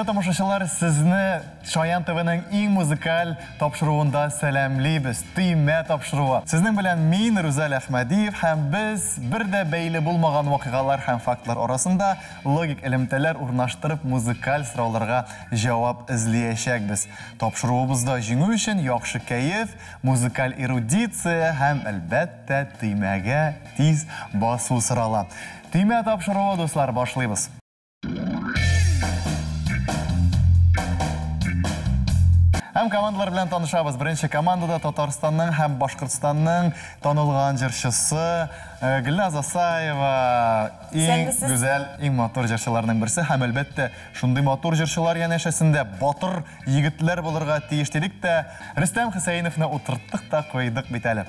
тамашачылар, сезне Шаян ТВның иң музыкаль тапшыруында сәламлибез. Төймә тапшыруы. Сезнең белән мин, Рүзәл Әхмәдиев, һәм без бер дә бәйле булмаган вакыйгалар һәм фактлар арасында логик элемтәләр урнаштырып музыкаль сорауларга җавап эзлиячәкбез. Тапшыруыбызда җиңү өчен яхшы кәеф, музыкаль эрудиция һәм, әлбәттә, төймәгә тиз басу сорала. Төймә тапшыруы, дуслар, башлыйбыз. Һәм командалар белән танышабыз. Беренче командада Татарстанның һәм Башкортстанның танылган җырчысы Гөлназ Асаева, иң гүзәл, иң матур җырчыларның берсе һәм әлбәттә, шундый матур җырчылар янәшәсендә батыр егетләр булырга тиеш дидек тә, Рөстәм Хөсәеновны утырттык та куйдык бит әле.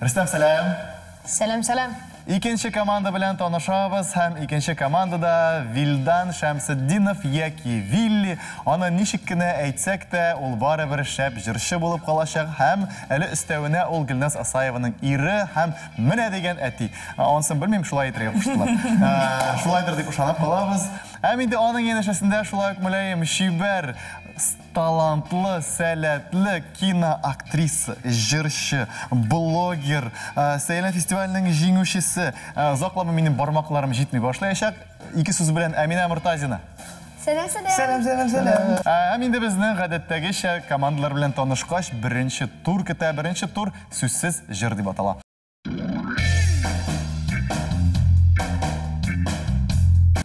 Рөстәм, сәлам! Сәлам, сәлам! Икенче команда белән танышабыз һәм икенче командада Вилдан Шәмсетдинов яки Вилли. Аны ничек кенә әйтсәк тә, ул барыбер шәп җырчы булып калачак һәм әле өстәвенә ул Гөлназ Асаеваның ире һәм менә дигән әти. Анысын белмим, шулай әйтергә куштылар. Шулайдыр дип ышанып калабыз. Һәм инде аның янәшәсендә шулай ук мөлаем, чибәр, Талантлы, сәләтле киноактриса, җырчы, блогер, Сәйлән фестиваленең җиңүчесе. Озакламый минем бармакларым җитми башлаячак. Ике сүз белән Әминә Мортазина. Сәлам, сәлам. Сәлам, сәлам, сәлам. Һәм инде безнең гадәттәгечә командалар белән танышкач, беренче тур көтә. Беренче тур сүзсез җыр дип атала.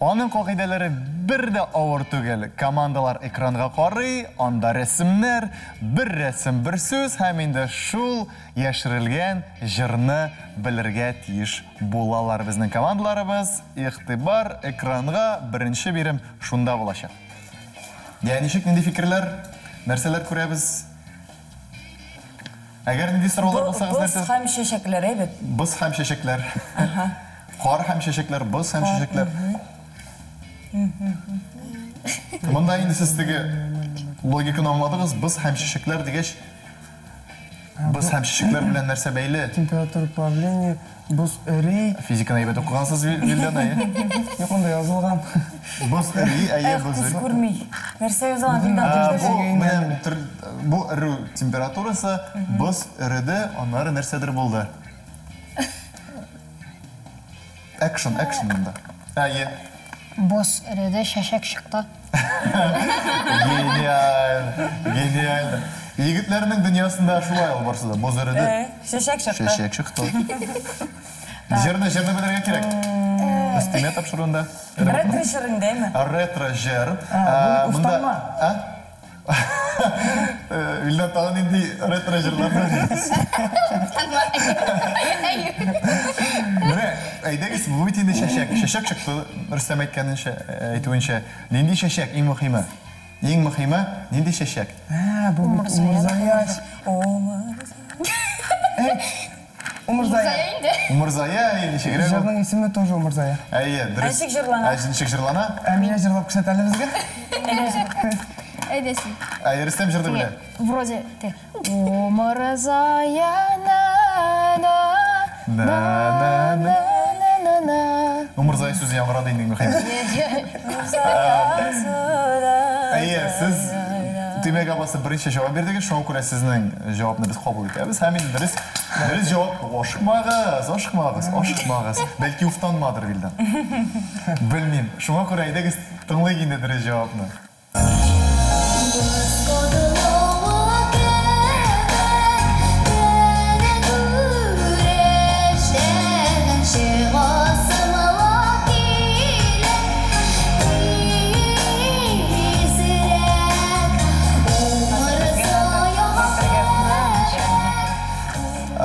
Аның кагыйдәләре бер дә авыр түгел. Командалар экранга карый, анда рәсемнәр, бер рәсем, бер сүз һәм инде шул яшерелгән җырны белергә тиеш булалар безнең командаларыбыз. Игътибар, экранга, беренче бирем шунда булачак. Я, ничек, нинди фикерләр, нәрсәләр күрәбез? Әгәр нинди сораулар булсагыз, нәрсә? Боз һәм чәчәкләр, әйбәт. Боз һәм чәчәкләр. Кар һәм чәчәкләр, боз һәм чәчәкләр. Монда инде сез теге логиканы аңладыгыз, боз һәм чәчәкләр дигәч, боз һәм чәчәкләр белән нәрсә бәйле? Температура плавления, Боз эри. Физиканы әйбәт укыгансыз, Вилдан, әйе? Юк, монда язылган. Боз эри, әйе, боз эри. Күз күрми. Нәрсә язылган, Вилдан? Бу менә бу эрү температурасы, боз эреде, аннары нәрсәдер булды. Экшн, экшн монда. Әйе. Боз эреде, чәчәк чыкты. Гениаль, гениально. Егетләрнең дөньясында шулай ул барсы да. Боз эреде. Чәчәк чыкты. Чәчәк чыкты. Җырны, җырны белергә кирәк. Өстемә тапшыруында. Ретро җыр инде, әйме? Ретро җыр. Бу уфтанма. А? Вилдан тагын нинди ретро җырлар беләсез? Менә, әйдәгез, бу бит инде чәчәк. Чәчәк чыкты, Рөстәм әйткәненчә, әйтүенчә. Нинди чәчәк, иң мөхиме? Иң мөхиме, нинди чәчәк? Ә, бу бит Умырзая. Умырзая. инде. Умырзая, әйе, ничегрәк ул? Җырның исеме тоже Умырзая. Әйе, дөрес. Ә ничек җырлана? Ә ничек җырлана? Әминә җырлап күрсәт әле безгә. Әйдә син. Әйе, Рөстәм җырны белә. Вроде ты. Умырзая на на На на на. на на на. Умырзая сүзе яңгырады инде, мөхиме. Әйе, сез төймәгә басып беренче җавап бирдегез, шуңа күрә сезнең җавапны без кабул итәбез. Һәм инде дөрес, дөрес җавап ашыкмагыз, ашыкмагыз, ашыкмагыз. Бәлки уфтанмадыр Вилдан. Белмим. Шуңа күрә әйдәгез тыңлыйк инде дөрес җавапны.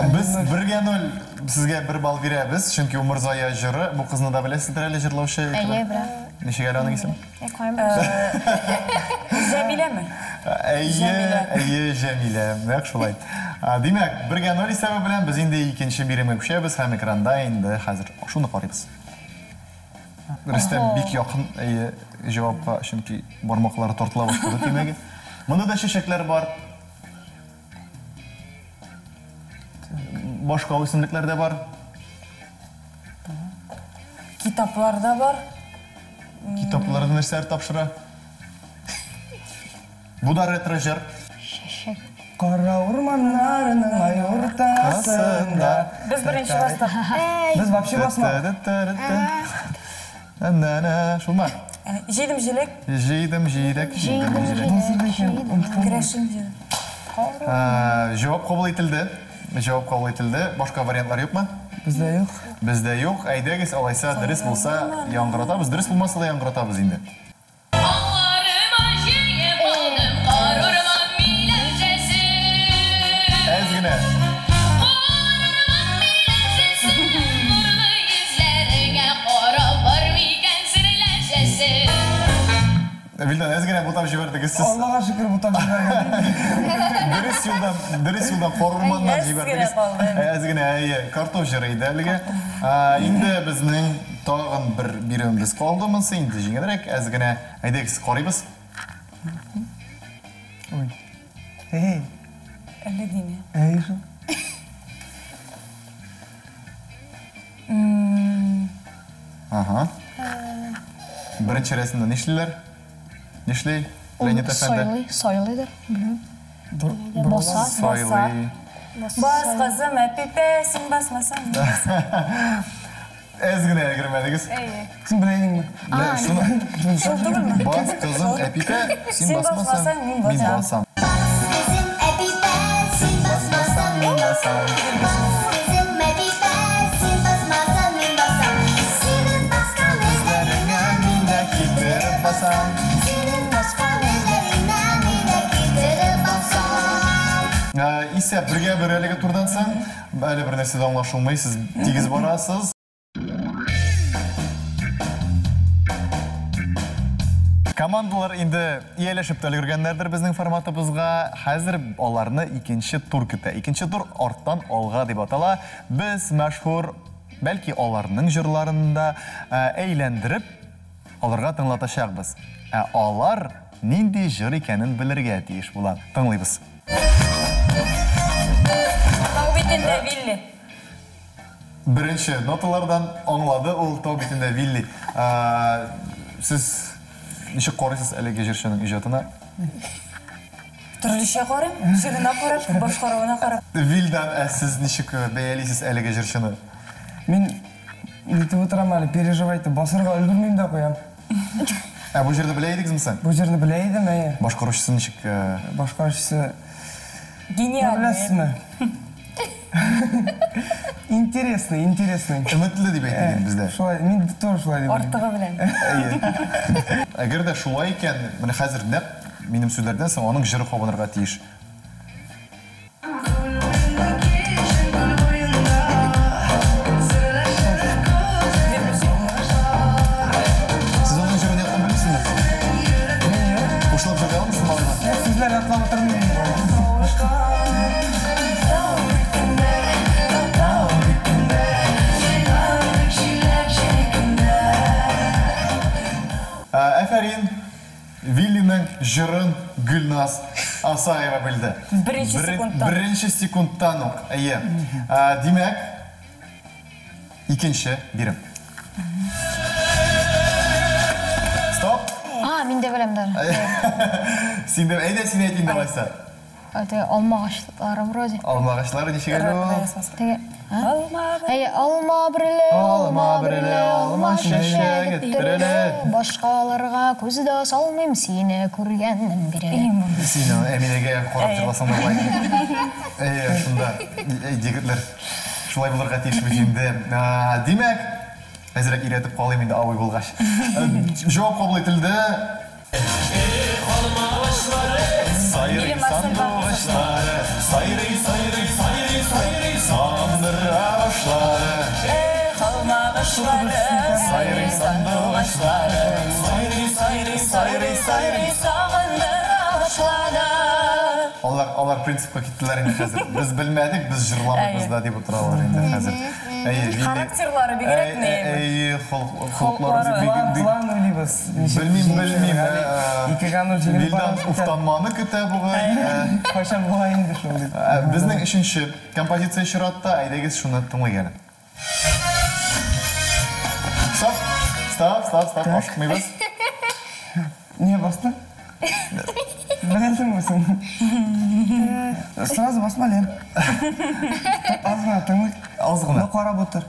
Без бергә ноль сезгә бер балл бирәбез, чөнки Умырзая җыры, бу кызны да беләсездер әле җырлаучы. Әйе, беләм. Ничек әле аның исеме? Җәмиләме? Әйе, әйе, Җәмилә. Нәкъ шулай. Димәк, бергә ноль исәбе белән без инде икенче биремгә күчәбез һәм экранда инде хәзер шуны карыйбыз. Рөстәм бик якын, әйе, җавапка, чөнки бармаклары тартыла башлады төймәгә. Монда да чәчәкләр бар. Башка үсемлекләр дә бар. Китаплар да бар. Китапларда нәрсәләр тапшыра? Бу да ретро җыр. Чәчәк. Кара урманнарның ай уртасында. Без беренче бастык. Без вообще басмадык. Нә-нә, шулмы? Җыйдым җиләк. Җыйдым җиләк, җыйдым җиләк. Керәшен җыры. Җавап кабул ителде. Җавап кабул ителде. Башка вариантлар юкмы? Бездә юк. Бездә юк. Әйдәгез, алайса дөрес булса яңгыратабыз, дөрес булмаса да яңгыратабыз инде. Алларыма җыеп алдым карурман миләүшәсе. Әз генә. Карурман миләүшәсе, нурлы йөзләреңә карап бар микән серләшәсе. Вилдан, әз генә бутап җибәрдегез сез. Аллага шөкер бутап җибәргән. Дөрес юлдан, дөрес юлдан карурманнан Әз генә җибәрдегез. калды. Әз генә, әйе, картоф җыры иде әлеге. Инде безнең тагын бер биремебез калды, монысы инде җиңелрәк, әз генә. Әйдәгез, карыйбыз. Ой. Эй, Әллә дими. әй шул. Ага. Беренче рәсемдә нишлиләр? Нишли? Леонид әфәнде. Сайлый, сайлыйдыр. Белмим. Баса. Сайлый. Бас кызым, әпипә, син басмасаң. мин басам. Әз генә өлгермәдегез. Әйе. Син белә идеңме? Менә шуны Шул түгелме? Бас кызым, әпипә, син Син басмасаң, басмасаң, мин мин басам. басам. Кызым әпипә, син басмасаң, мин басам. Бас кызым әпипә, син басмасаң, мин басам. Синең баскан эзләреңә Мин дә китереп басам. Синең баскан эзләреңә мин дә китереп басам. Исәп бергә бер әлеге турдан соң. Әле бер нәрсә дә аңлашылмый, сез тигез барасыз. Командалар инде ияләшеп тә өлгергәннәрдер безнең форматыбызга. Хәзер аларны икенче тур көтә. Икенче тур арттан алга дип атала. Без мәшһүр, бәлки аларның җырларын да әйләндереп аларга тыңлатачакбыз. Ә алар нинди җыр икәнен белергә тиеш була. Тыңлыйбыз. Тау битендә Вилли. Беренче ноталардан аңлады ул тау битендә Вилли. Сез ничек карыйсыз әлеге җырчының иҗатына? Төрлечә карыйм, җырына карап, башкаруына карап. Вилдан, ә сез ничек бәялисез әлеге җырчыны? Мин нитеп утырам әле, переживать итеп, басырга өлгермим дә куям. Ә бу җырны белә идегезме соң? Бу җырны белә идем, әйе. Башкаручысы ничек? Башкаручысы Гениальный. Беләсезме? Интересный, интересный. Өметле дип әйтик инде бездә. Шулай, мин тоже шулай дип уйлыйм. Артыгы белән. Әйе. Әгәр дә шулай икән, менә хәзер нәкъ минем сүзләрдән соң аның җыры кабынырга тиеш. Сез аның җырын яттан белмисезме? Кушылып җырлый алмыйсызмы малайга? Сүзләр ятлап утырмыйм. Әфәрин, Виллиның җырын Гөлназ Асаева белде. Беренче секундтан. Беренче секундтан ук, әйе. Димәк, икенче бирем. Стоп. А, мин дә беләм даже. Син дә, әйдә, син әйт инде алайса. Теге алма агачлары вроде. Алма агачлары ничек әле ул? Теге, а? Алма Әйе, алма берле, Алма берле, алма чәчәк эттереле. Башкаларга күз дә салмыйм, сине күргәннән бире. Син Әминәгә карап җырласаң да була. Әйе, шунда. Әй, егетләр, шулай булырга тиеш бит инде. Димәк, әзрәк өйрәтеп калыйм инде абый булгач. Җавап кабул ителде. Сайрый сандугачлары, сайрый, сайрый, сайрый, сайрый сандугачлары. Эх, алмагачлары, Сайрый сандугачлары, сайрый, сайрый, сайрый, сайрый сагындыра башлады. Алар, алар принципка киттеләр инде хәзер. Без белмәдек, без җырламыйбыз да дип утыралар инде хәзер. Әйе, Вилли. Характерлары бигрәк ни? Әйе, холыклары План, бик план уйлыйбыз. Ничек Белмим, җиңеп белмим. әле Икегә ноль җиңеп Вилдан барабыз бит әле. уфтанманы көтә бугай. Кайчан була инде шул дип. Безнең өченче композиция чиратта, әйдәгез шуны тыңлыйк әле. Стоп, стоп, стоп, стоп, ашыкмыйбыз. Не басты? Беләсеңме син? Сразу басма, Лен. Аз гына тыңлыйк. Аз гына. Ну, карап утыр.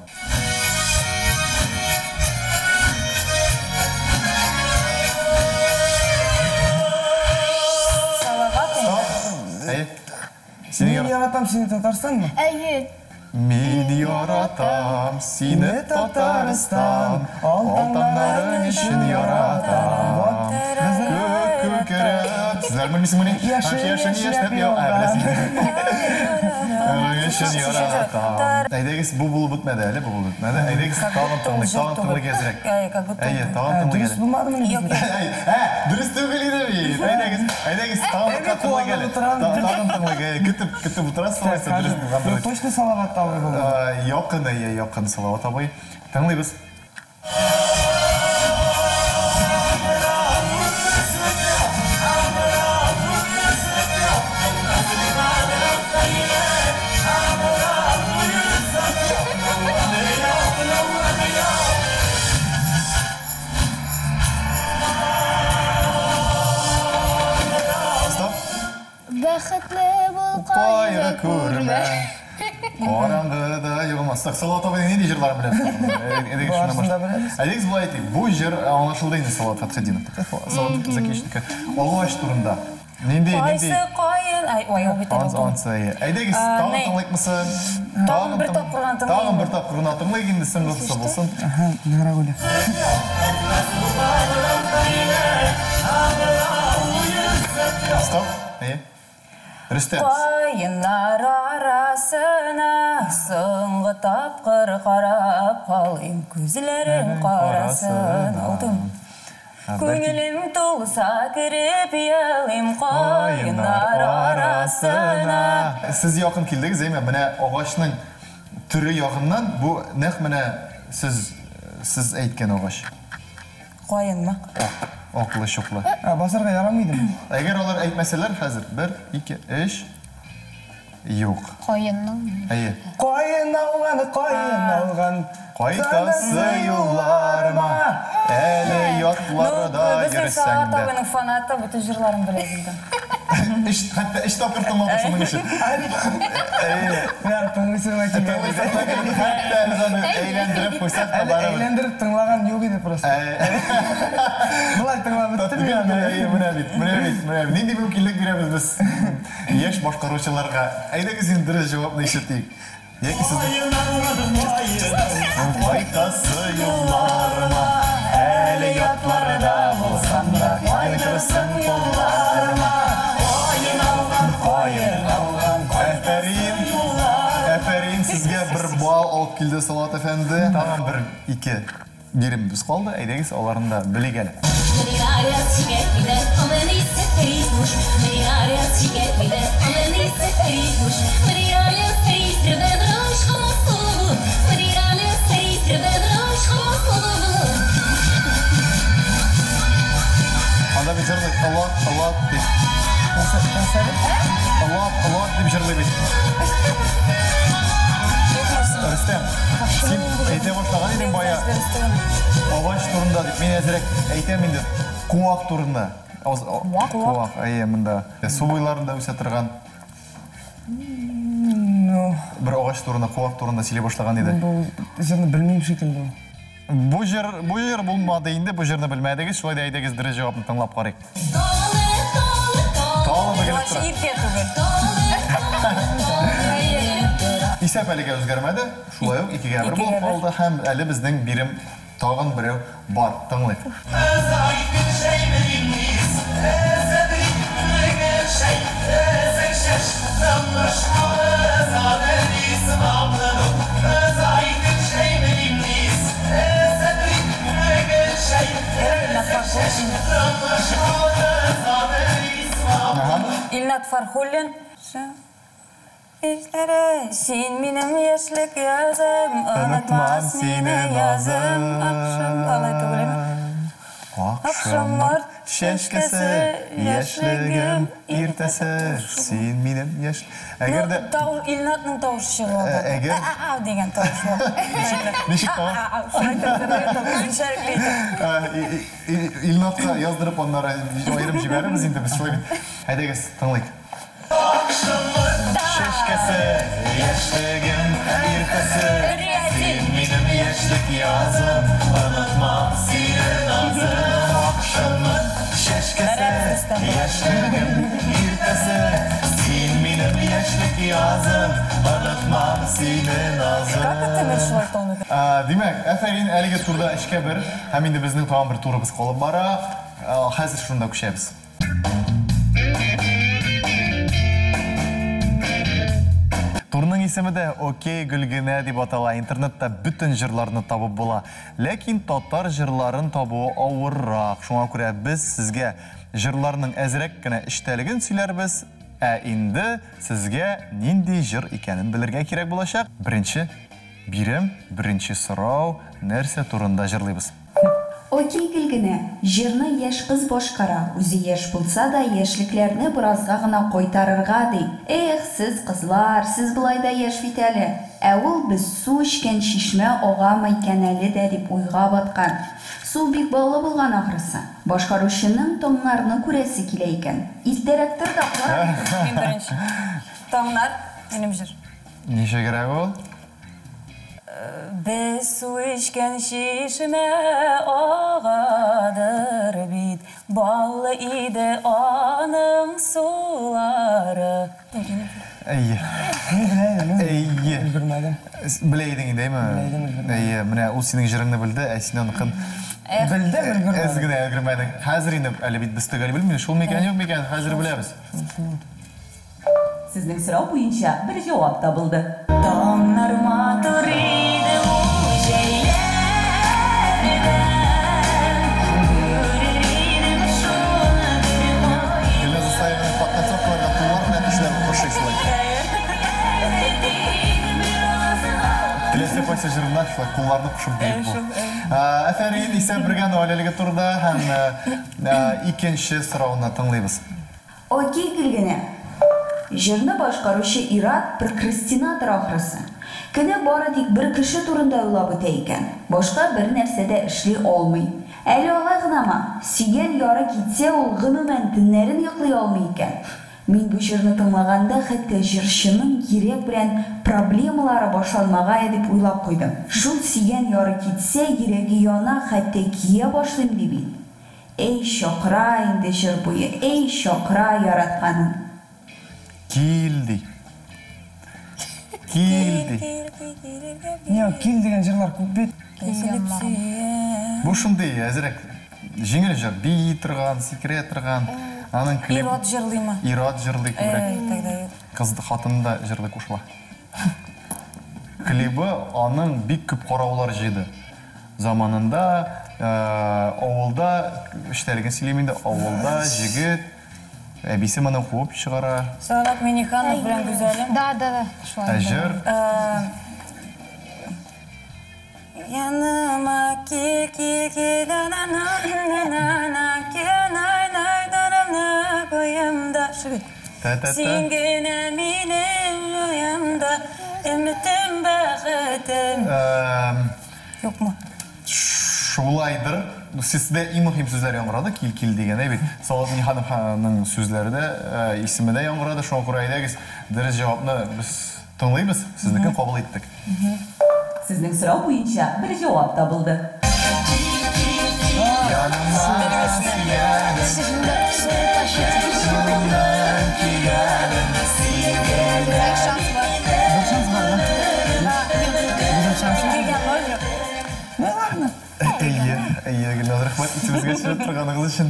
Салават инде. Әйе. Сине Мин яратам сине, Татарстанмы? Әйе. Мин яратам сине, Татарстан, ал таңнарың өчен яратам. Күк күкрәп. Сезләр белмисеңмени? Яшен Яшен яшьнәп яшьнәп яу. Ә, беләсең. Өчен яратам. Әйдәгез, бу булып бетмәде әле, бу булып бетмәде. Әйдәгез, Как тагын будто ул тыңлыйк, җыр тагын тыңлыйк түгел. әзрәк. Әй, как будто Әйе, ул- тагын Ә, тыңлыйк дөрес әле. булмадымыни Юк, безнең? юк. Әй, ә, дөрес түгел иде бит. Әйдәгез, әйдәгез, тагын Әйдә, тыңлыйк әле. куанып утырам. Тагын тыңлыйк. Әй, көтеп, көтеп утырасыз, алайса дөрес булгандыр. Ну, точно Салават абый булды. Якын, әйе, якын Салават абый. Тыңлыйбыз. Стоп. Бәхетле бул, Кайгы күрмә. Караңгыда югалма. Так, Салават абыйның нинди җырларын беләсез? Әйдәгез шуннан Барысын да башлыйк. беләбез. Әйдәгез болай әйтик. Бу җыр аңлашылды инде Салават Фәтхетдинов. Салават Закишника. Агач турында. Нинди, нинди? Кайсы каен? Ай, ой, ул бит әле Ансы, ул. ансы, әйе. Әйдәгез, А, тагын ни? тыңлыйкмысы? Тагын бер тапкыр гына тыңлыйм. Тагын бер тапкыр гына тыңлыйк инде, соңгысы булсын. Аһа, ныграк уйла. Стоп. Әйе. Рөстәм. Каеннар арасына соңгы тапкыр карап калыйм, күзләрең карасын. Алдым. Күңелем тулса кереп елыйм каеннар арасына. Сез якын килдегез, әйме? Менә агачның төре ягыннан бу нәкъ менә сез әйткән агач. Каенмы? Аклы, чуклы. Ә, басарга ярамый идеме? Әгәр алар әйтмәсәләр хәзер 1 2 3 юк. Каенның. Әйе. Каен алган, каен алган. Кайтасы юлларыма, әле ятларда Безнең йөрсәң Салават дә. абыйның фанаты, бөтен җырларын белә инде. Өч, хәтта өч тапкыр тыңлады шуның өчен. Әйе. Менә тыңлыйсың да килгән. Хәтта без аны әйләндереп куйсак та Әле барыбер. әйләндереп тыңлаган юк иде просто. Болай тыңлап беттем мин аны. Әйе, менә бит, менә бит, менә бит. Нинди мөмкинлек бирәбез без яшь башкаручыларга? Әйдәгез инде дөрес җавапны ишетик. Яки сезнең кайтасы юлларыма, әле ятларда булсам да, кайтырсың кулларыма. Каен алган, каен алган, Афәрин, афәрин, сезгә бер балл алып килде Салават әфәнде. Тагын бер ике биремебез калды. Әйдәгез, аларны да белик әле. Анда бит җырлый, Аллах, Аллах дип. Аллах, Аллах дип җырлый бит. Рөстәм, син әйтә башлаган идең бая. Агач турында дип. Мин әзрәк әйтәм инде. Куак турында. Куак? Куак, әйе, монда. Су буйларында үсә торган Ну, бер агач турында, куак турында сөйли башлаган иде. бу җырны белмим шикелле. Бу җыр, бу җыр булмады инде, бу җырны белмәдегез. Шулай да әйдәгез дөрес җавапны тыңлап карыйк. Талы бөгелеп Вообще тора. иркә түгел. Исәп әлегә үзгәрмәде. Шулай ук икегә бер Икегә булып бер. калды һәм әле безнең бирем тагын берәү бар. Тыңлыйк. Илнат Фархуллин. Илнат Фархуллин. Ишләре, син минем яшьлек язым, Онытмам онытмас сине мине язым. Акшам, алай түгел. Акшамнар чәчкәсе, яшьлегем иртәсе, син минем яшь. Әгәр дә Тау Илнатның тавышы чыгып алды. Әгәр А дигән тавыш бар. Ничек тавыш? Үзенчәлекле итеп. Илнатка яздырып аннары аерым җибәрербез инде без шулай бит. Әйдәгез, тыңлыйк. Чәчкәсе, яшьлегем иртәсе, син минем яшьлек язым, онытмам сине назым. Акшамнар чәчкәсе, яшьлегем иртәсе, син минем яшьлек язым, онытмам сине назым. Как это мин шулай таныдым? Димәк, афәрин, әлеге турда 3-1, һәм инде безнең тагын бер турыбыз калып бара. Хәзер шунда күчәбез. Турның исеме дә Окей Гөлгенә дип атала. Интернетта бөтен җырларны табып була. Ләкин татар җырларын табуы авыррак. Шуңа күрә без сезгә җырларның әзрәк кенә эчтәлеген сөйләрбез. Ә инде сезгә нинди җыр икәнен белергә кирәк булачак. Беренче бирем, беренче сорау, нәрсә турында җырлыйбыз? Окей Гөлгенә, җырны яшь кыз башкара, үзе яшь булса да яшьлекләрне беразга гына кайтарырга ди. Эх, сез кызлар, сез болай да яшь бит әле. Ә ул без су эчкән чишмә агамы икән әле дә дип уйга баткан. Су бик баллы булган ахрысы. Башкаручының таңнарны күрәсе килә икән. Иртәрәк тор да кара. Мин беренче. Таңнар минем җыр. Ничегрәк ул? Без су эчкән чишмә агадыр бит, баллы иде аның сулары. Әйе. Мин белә идем. Әйе. Өлгермәдем. Белә идең инде, әйме? Белә идем, өлгермәдем. Әйе, менә ул синең җырыңны белде, ә син аныкын Белдем, өлгермәдем. Әз генә өлгермәдең. Хәзер инде әле бит без төгәл белмибез, шул микән, юк микән, хәзер беләбез. Сезнең сорау буенча бер җавап табылды. Таңнар матур иде ул җәйләрдә. Күрер идем шуны бер кай. Гөлназ Исаеваның подтанцовкаларына куллар белән эшләп ошый шулай. Теләсә кайсы җырына шулай кулларны кушып биеп бу. Афәрин, исәп бергә ноль әлеге турда һәм икенче сорауны тыңлыйбыз. Окей Гөлгенә. Җырны башкаручы ир-ат прокрастинатор ахрысы. Көне бары тик бер кеше турында уйлап үтә икән. Башка бер нәрсә дә эшли алмый. Әле алай гынамы? Сөйгән яры китсә, ул гомумән төннәрен йоклый алмый икән. Мин бу җырны тыңлаганда хәтта җырчының йөрәк белән проблемалары башланмагае дип уйлап куйдым. Шул сөйгән яры китсә, йөрәге яна, хәтта кия башлыйм ди бит. Эй, чакыра инде җыр буе, эй, чакыра яратканын. Кил ди. Кил ди. Не, кил дигән җырлар күп бит. Бу шундый әзрәк җиңел җыр, бии торган, сикерә торган. Аның клип Ир-ат җырлыймы? Ир-ат җырлый күбрәк. Эй, тогда юк. Кыз хатын да җырлый кушыла. Клибы аның бик күп караулар җыйды. Заманында, авылда, эчтәлеген сөйлим инде, авылда җегет әбисе моны куып чыгара. Салават Минниханов белән Гүзәлем. Да, да, да. Шулай. Ә җыр? Яныма кил, кил, кил, на на на на на на, кил, най, най, на на на, куемда. Шу бит. Та-та-та. Син генә минем уемда, өметем, бәхетем. Юкмы? Шулайдыр. Сездә иң мөһим сүзләр яңгырады, кил, кил дигән, әй бит. Салават Миннихановның сүзләре дә, исеме дә яңгырады. Шуңа күрә әйдәгез, дөрес җавапны без тыңлыйбыз, сезнекен кабул иттек. Сезнең сорау буенча бер җавап табылды. Шанс бар. Бер шанс бар, да? Бер шанс бар. Килгән бар юк. Ну ладно. Әйе, әйе, Гөлназ, рәхмәт исебезгә төшереп торганыгыз өчен.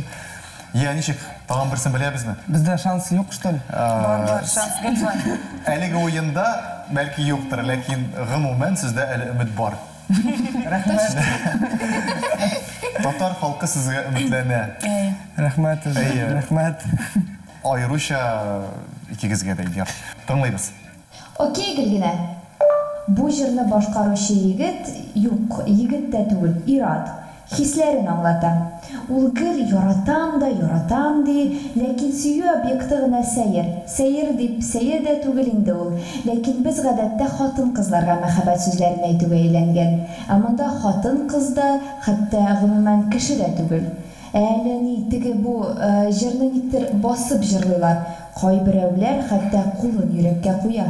Я, ничек, тагын берсен беләбезме? Бездә шанс юк, что ли? Бар, бар, шанс гел бар. Әлеге уенда бәлки юктыр, ләкин гомумән сездә әле өмет бар. Рәхмәт. Татар халкы сезгә өметләнә. Рәхмәт, Әйе. рәхмәт. Аеруча икегезгә дә идея. Тыңлыйбыз. Окей, Гөлгенә. Бу җырны башкаручы егет, юк, егет тә түгел, ир-ат. Хисләрен аңлата. Ул гел яратам да яратам ди, ләкин сөю объекты гына сәер. Сәер дип, сәер дә түгел инде ул. Ләкин без гадәттә хатын-кызларга мәхәббәт сүзләрен әйтүгә әйләнгән. Ә монда хатын-кыз да, хәтта, гомумән, кеше дә түгел. Ә әле ни, теге бу җырны никтер басып җырлыйлар. Кайберәүләр хәтта кулын йөрәккә куя.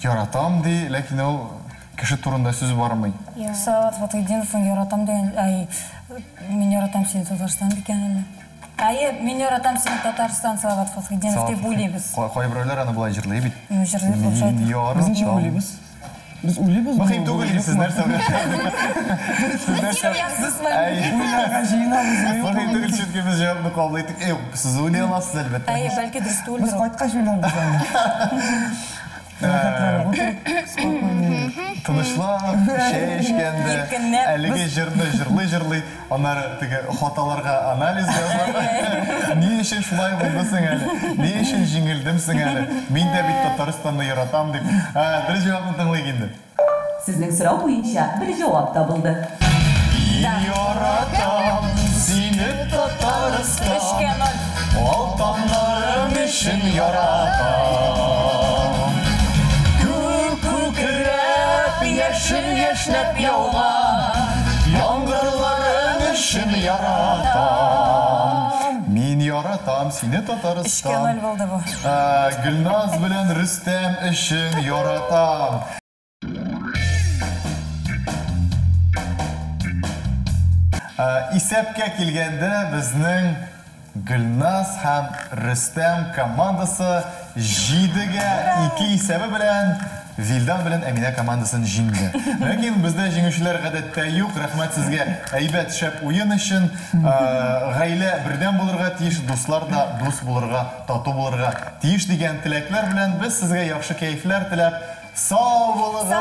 Яратам ди, ләкин ул кеше турында сүз бармый. Салават Фатхетдиновның яратам дигән, әй, мин яратам сине Татарстан дикән әле. Әйе, мин яратам сине Татарстан, Салават Фатхетдинов дип уйлыйбыз. Кайберәүләр аны болай җырлый бит. Ну, җырлый, Мин яратам. Без ничек уйлыйбыз? Без уйлыйбыз. Мөһим түгел, сез нәрсә Сез нәрсә Уйларга җыенабыз. Мөһим түгел, чөнки без җавапны кабул иттек. Юк, сез уйлый аласыз, әлбәттә. Әйе, бәлки дөрес түгелдер. Без кайткач уйларбыз аны. Тынычлап, чәй эчкәндә, әлеге җырны җырлый-җырлый, аннары теге хаталарга анализ ясап, ни өчен шулай булды соң әле, ни өчен җиңелдем соң әле, мин дә бит Татарстанны яратам дип. Дөрес җавапны тыңлыйк инде. Сезнең сорау буенча бер җавап табылды. Мин яратам сине, Татарстан. Өчкә ноль. Алтыннарың өчен яратам. Күк күкрәп, яшен яшьнәп яуган яңгырларың өчен яратам. Мин яратам сине, Татарстан. Өчкә ноль булды бу. Гөлназ белән Рөстәм өчен яратам. Исәпкә килгәндә безнең Гөлназ һәм Рөстәм командасы 7-2 исәбе белән Вилдан белән Әминә командасын җиңде. Ләкин бездә җиңүчеләр гадәттә юк. Рәхмәт сезгә әйбәт шәп уен өчен. Гаилә бердәм булырга тиеш, дуслар да дус булырга, тату булырга тиеш дигән теләкләр белән без сезгә яхшы кәефләр теләп, сау булыгыз!